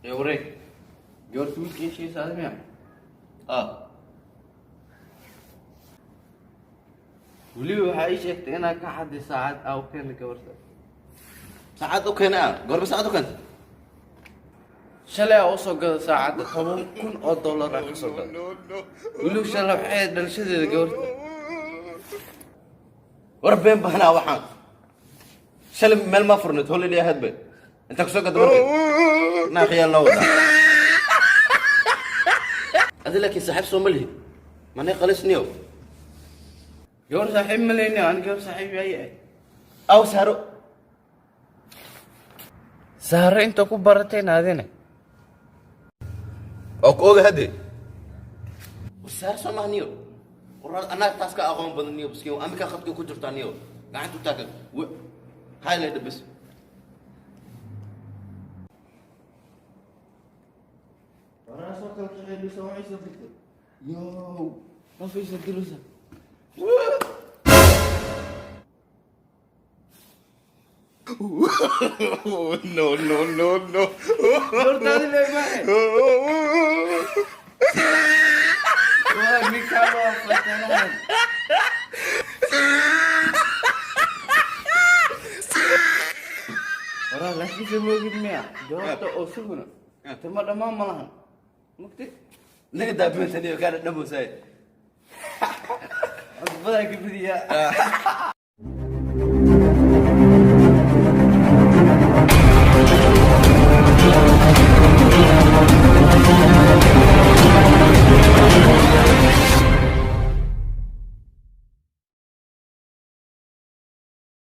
Ee, wareeg, gabarta wiilka heshiisa adi miya? Ah. Weliba waxaa ii sheegtay inaad ka xadday saacad aa u keena gabarta. Saacad u keena ah? Goorma saacad u keenta? Shalay aa usoo gada saacadda, $10,000 aa kasoo gada. Weliba shalay waxay ahayd dhalashadeeda gabarta. War been badanaa waxaan. Shalay meel ma furnayd, holiday ahayd bay. Inta kusoo gada markay naa khiyaal noo wadaa adi, laakiin saaxiib soo ma lihid, manay qalisniyow. Gabar saaxiib ma leyni ani, gabar saaxiib ay ahay. Aw, Saaro? Saaro inta ku barateen adina? Oo ku oga hadde, war Saaro soo maha niyo. War annaga taas ka aqoon badan niyo, biskiin amika khadka ku jirtaa niyo, gacanta u taagan highlight bas. Waraasoo kale kaxeelisa waxay soo dirtay yow qofaysa dilusa. No, no, no, no. Gabartaadi leemaahe waa ninkaan waa fatanahan. Waraa, laakiinse moogid miya, gabarta oo suguna timo dhammaan ma lahan mugti. Naga daabinta niyo, kaana dhamosaay. Cusbadaa ka bidiyaa.